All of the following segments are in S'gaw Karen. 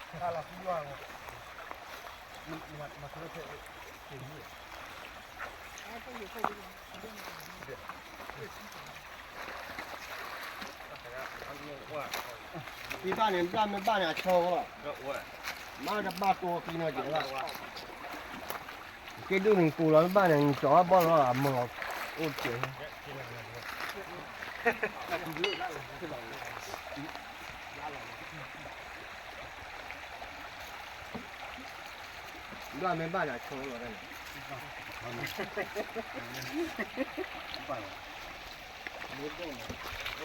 သံဘၣ်န့ၣ် ဘၣ်မ့ၢ်ဘၣ်န့ၣ် အဆီလီၤ, မ့ၢ်တဘၣ်တိၢ်သံနီၤက့ၤဘၣ်, ကဲဒိၣ်န့ၣ်ပူၤလီၤ မ့ၢ်ဘၣ်န့ၣ် နကၠီၤဘၣ်ဘီလီၤ အမၢလီၤ, အိၣ်တ့ၢ် ဘၣ်မ့ၢ်ဘၣ်န့ၣ်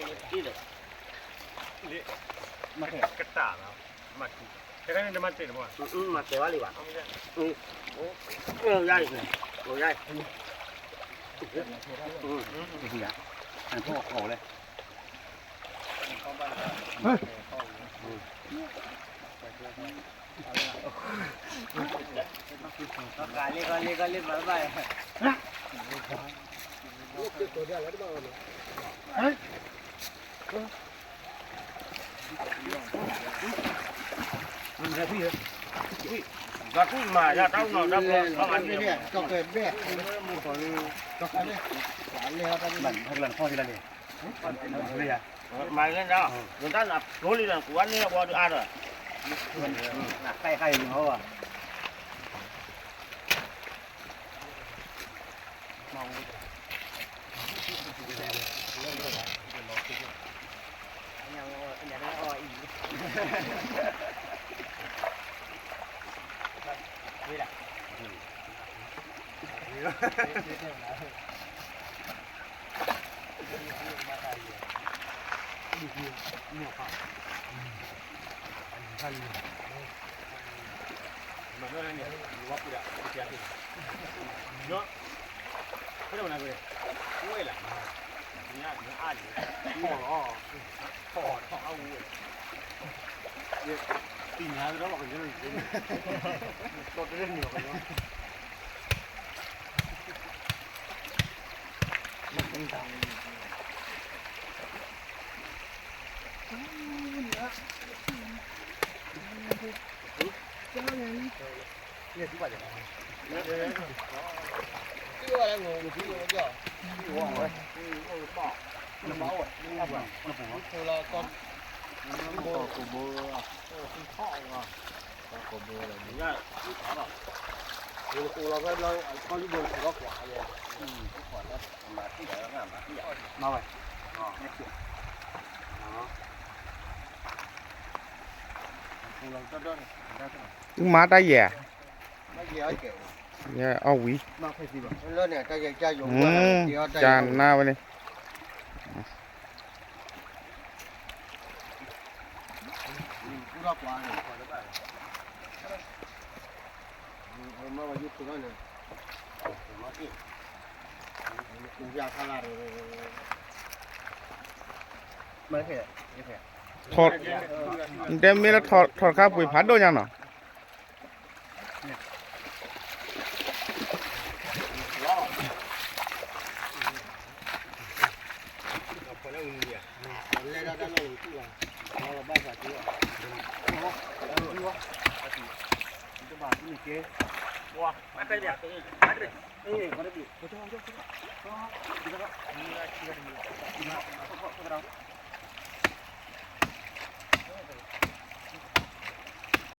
အဆီလီၤတၢ်န့ၣ်, ကတၢ်လီၤ, မၤတဲဝဲလံဘၣ်, ယါအံၤ, ယါအံၤ, တဟံးဧါ, ဖီၣ်ဃီလဲၣ် မၤလၢဒၣ်, ယတၢ်နဖိလံဒီး ကူဝါန့ၢ်အဝဲဒုးအါဒီး, နခါအံၤခါအံၤန့ၣ်ဟီဘၣ်, မၤတၢ်ယဲၢ်, အီၣ်ဝံၤ, ကနၣ်ဝဲန့ၣ် နတဲမ့ၢ်လၢထီၣ်ခါပှ့ၤဖးဒိၣ်ညါနီၤ ဝါ